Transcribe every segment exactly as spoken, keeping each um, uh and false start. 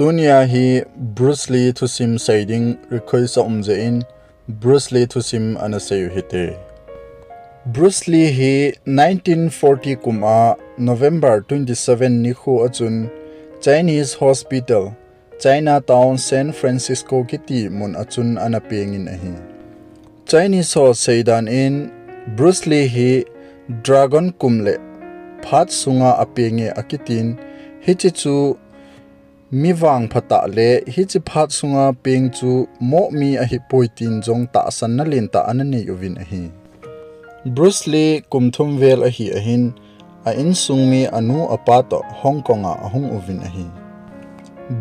Tunia hi Bruce Lee thusim seiding request aum jeh in Bruce Lee thusim ana sei u hite. Bruce Lee hi nineteen forty kum a November twenty seven nikho achun Chinese Hospital, Chinatown, San Francisco kiti mun achun ana pengin ahi. Chinese ho seidan in Bruce Lee hi dragon kum le phat sunga apenge akitin, hiche chu mi vangpha tah le hiche phat sunga peng chu mohmi ahipoi tin jong tahsanna lentah ana nei uvin ahi. Bruce Lee kum thum vel ahi ahin, a insung mi anu apa toh Hong Kong a ahung uvin ahi.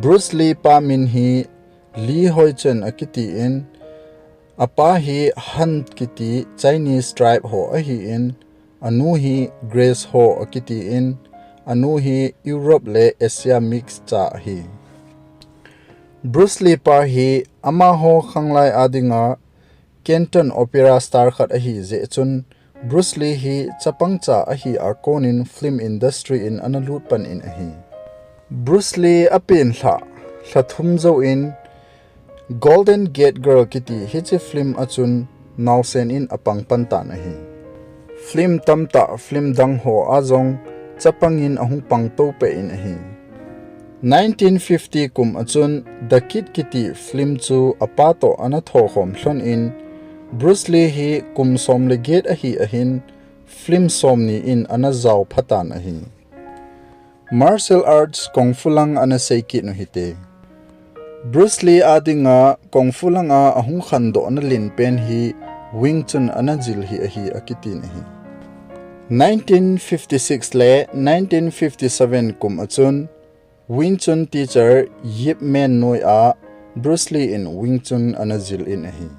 Bruce Lee pa min hi Lee Hoi Chuen akitin, apa hi Han kiti Chinese tribe ho ahin, anu hi Grace Ho akitin, anu hi Europe le Asia mix cha ahi. Bruce Lee pa hi amaho khanglai adinga Canton opera star khat ahi jeh chun Bruce Lee hi chapang cha ahi a konin film industry in ana lut pan in ahi. Bruce Lee apen lha, lha thum jouvin Golden Gate Girl kiti hiche film achun naosen in apang pan tan ahi. Film tamtah film dang ho a jong chapang in ahung pang tou peh in ahi. Nineteen fifty kum achun The Kid kiti film chu apa toh ana thokhom lhon in, Bruce Lee hi kum som le get ahi ahin, film somni in ana jao phatan ahi. Martial arts kung fu lang ana sei kit u hite. Bruce Lee adinga kung fu langa ahung khandohna len pen hi Wing Chun ana jil hi ahi akitin ahi. Nineteen fifty six le nineteen fifty seven kum achun Wing Chun teacher Yip Man noi a Bruce Lee in Wing Chun ana jil in ahi.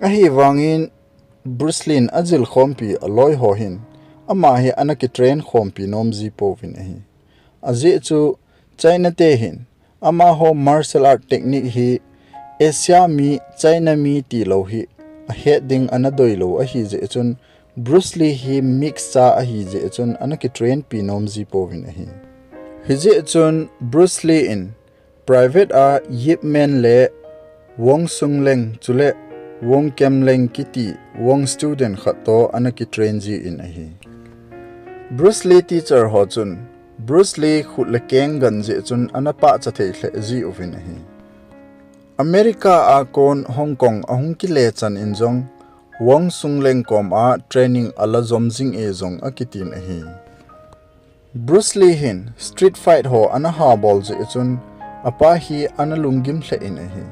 Ahivangin Bruce Lee in ajil khompi aloi ho hin ama hi ana kitrain khompi nom ji pouvin ahi. Ajeh chu China te hin amaho martial art technique hi Asia mi, China mi tilou hi ahet ding ana doilou ahi jeh chun Bruce Lee hi mix cha ahi jeh chun ana kitrain pi nom ji pouvin ahi. Hijeh chun Bruce Lee in private a Yip Man le Wong Sung Leng chule Wong Kem Leng kiti Wong student khat toh ana kitrain ji in ahi. Bruce Lee teacher ho chun Bruce Lee khut le keng gan jeh chun ana pahcha thei lheh ji uvin ahi. America a kon Hong Kong ahung kile chan in jong Wong Sung Leng kom a training ala jom jing e jong akitin ahi. Bruce Lee hin street fight ho ana ha bol jeh chun apa hi ana lunggim lheh in ahi.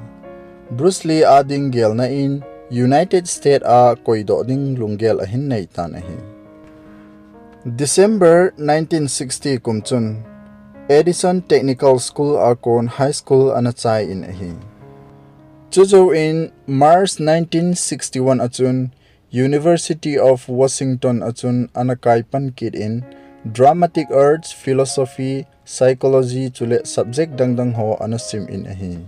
Bruce Lee ading gelna in United States a koidoh ding lunggel ahin nei tan ahi. December nineteen sixty kum chun Edison Technical School a kon high school ana chai in ahi. Chujouvin March nineteen sixty one achun University of Washington achun ana kai pan kit in dramatic arts, philosophy, psychology chule subject dangdang ho ana sim in ahi.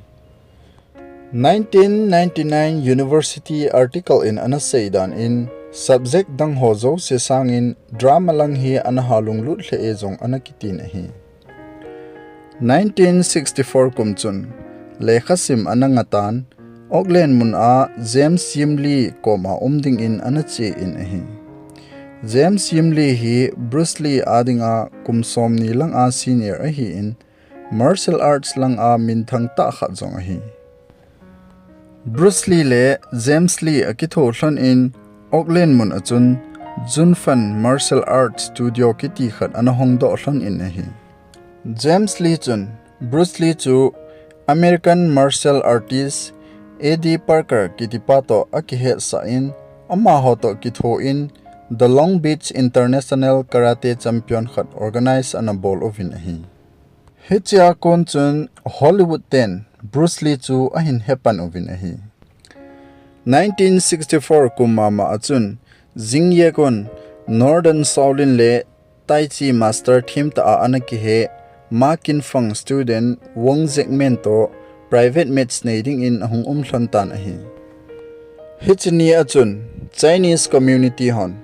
Nineteen ninety nine university article in ana seidan in subject dang ho jouse sangin drama lang hi ana ha lunglut lheh e jong ana kitin ahi. Nineteen sixty four kum chun lekha sim ana ngah tan, Oakland mun a James Yim Lee kom a um ding in ana che in ahi. James Yim Lee hi Bruce Lee ading a kum somni lang a senior ahi in, martial arts lang a minthang tah khat jong ahi. Bruce Lee le James Lee akitho lhon in Oakland mun achun Jun Fan Martial Arts Studio kiti khat ana hongdoh lhon in ahi. James Lee chun Bruce Lee chu American martial artist Eddie Parker kitipa toh akihetsah in, amaho toh kitho in The Long Beach International Karate Champion khat organize ana bol uvin ahi. Hichea kon chun Hollywood ten Bruce Lee chu ahin hepan uvin ahi. Nineteen sixty four kum mama achun Jing Ye Kun, Northern Shaolin le Tai Chi Master themtah a ana kihe Ma Kin Fang student Wong Jack Man toh private match nei ding in ahung um lhon tan ahi. Hiche ni achun Chinese community hon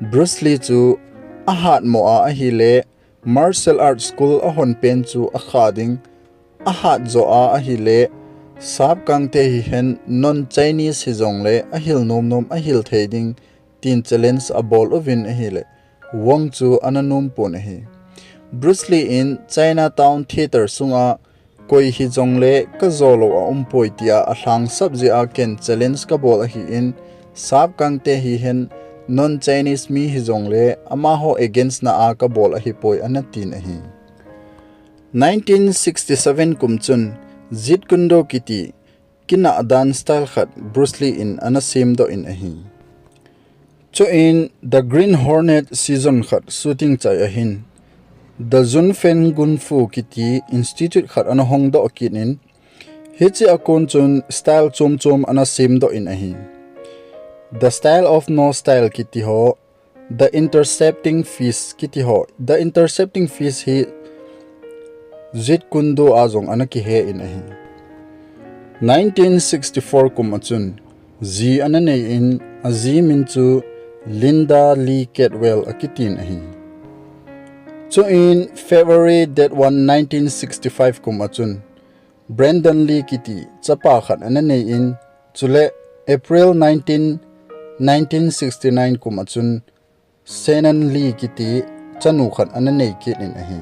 Bruce Lee chu ahatmo a ahile martial arts school ahon pen chu akha ding ahat jo a ahile, sap kangte hihen non-Chinese hijongle ahil nom nom ahil thei ding, tin challenge abol uvin ahile, Wong chu ana nom pon ahi. Bruce Lee in Chinatown Theatre sunga koi hijongle kajo lou aumpoi tia alhangsap jeh a ken challenge kabol ahin, sap kangte hihen non-Chinese mi hijongle amaho against na a kabol ahipoi ana tin ahi. Nineteen sixty-seven kum chun Jeet Kune Do kiti kinah dan style khat Bruce Lee in ana semdoh in ahi. Chuin The Green Hornet season khat shooting chai ahin, The Junfen Gun Fu kiti institute khat ana hongdoh kit in, hiche a kon chun style chom chom ana semdoh in ahi. The Style of No Style kiti ho, The Intercepting Fist kiti ho. The Intercepting Fist hi Jeet Kune Do a jong ana kihe in ahi. Nineteen sixty-four kum a chun ji ana nei in, aji min chu Linda Lee Catwell akitin ahi. Chuin February date one, nineteen sixty-five kum a chun Brandon Lee kiti chapa khat ana nei in, chule April nineteen, nineteen sixty-nine kum a chun Shannon Lee kiti chanu khat ana nei kit in ahi.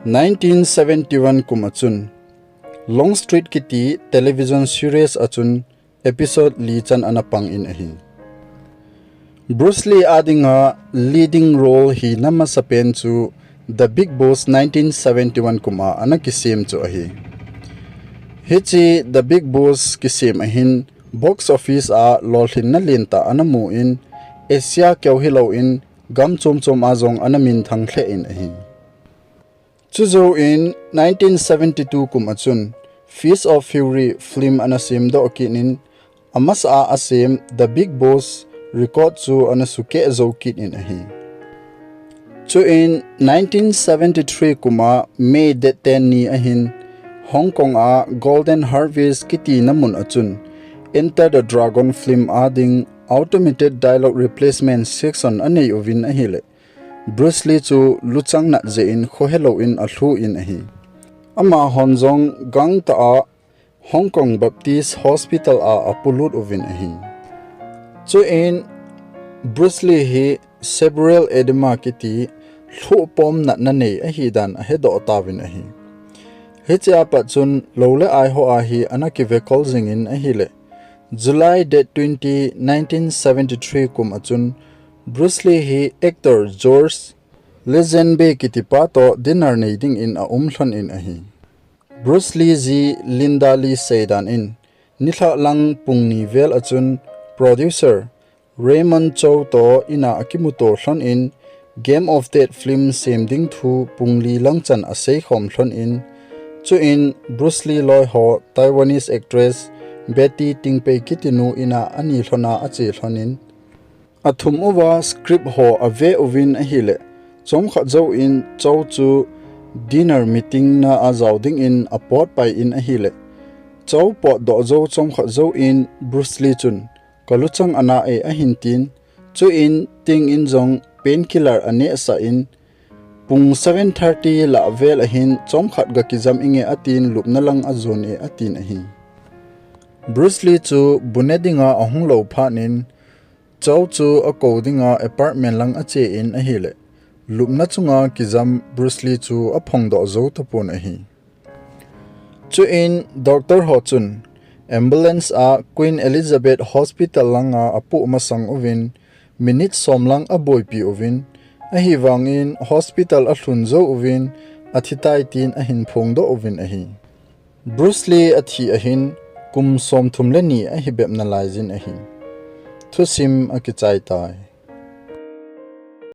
Nineteen seventy-one kum a chun Longstreet kiti television series a chun episode li chan ana pang in ahi. Bruce Lee a dinga leading role hina masapen chu The Big Boss nineteen seventy-one kum a ana kisem chu ahi. Hiche The Big Boss kisem ahin box office a lolhinna lentah ana mu in, Asia keu hilou in gam chom chom a jong ana minthang lheh in ahi. Chujou in nineteen seventy-two kum a chun Fist of Fury film ana semdoh kit in, amasa a asem The Big Boss record chu ana sukeh jou kit in ahi. Chuin nineteen seventy-three kum a May date ten ni ahin Hong Kong a Golden Harvest kiti na mun a chun Enter the Dragon film a ding automated dialogue replacement section anei uvin ahile, Bruce Lee chu luchang nat jeh in khohelou in alhu in ahi. Amahon jong gangtah a Hong Kong Baptist Hospital a apolut uvin ahi. Chuin Bruce Lee hi cerebral edema kiti lhuhpom natna nei ahidan ahedoh tauvin ahi. Hiche a pat chun lou le ai ho a hi ana kivekol jingin ahile, July date twenty, nineteen seventy-three kum a chun Bruce Lee hi actor George Lazenby kitipa toh dinner nei dingin aum lhon in ahi. Bruce Lee ji Linda Lee seidan in, nilhah lang pung ni vel a chun producer Raymond Chow toh in a akimuto lhon in, Game of Death film sem ding thu pung li lang chan aseikhom lhon in, chuin Bruce Lee loi ho Taiwanese actress Betty Tingpei kitinu in a ani lhon a ache lhon in, athum uva script ho ave uvin ahile, chomkhat jouvin Chow chu dinner meeting na a jao dingin apotpai in ahile, Chow potdoh jou chomkhat jouvin Bruce Lee chun, kaluchang ana e ahin tin, chuin Ting in jong painkiller anehsah in, pung seven thirty lah vel ahin chomkhat gakijam inge atin lupna lang ajon e atin ahi. Bruce Lee chu bu ne dinga ahung lou phat in, Chow chu akou dinga apartment lang ache in ahile, lupna chunga kijam Bruce Lee chu aphongdoh jou tapon ahi. Chuin doctor ho chun ambulance a Queen Elizabeth Hospital langa apoh masang uvin, minute som lang aboipi uvin, ahivangin hospital alhun jou uvin, athitai tin ahin phongdoh uvin ahi. Bruce Lee athi ahin kum somthum le ni ahi bep nalaijin ahi. Thusim akichai tai.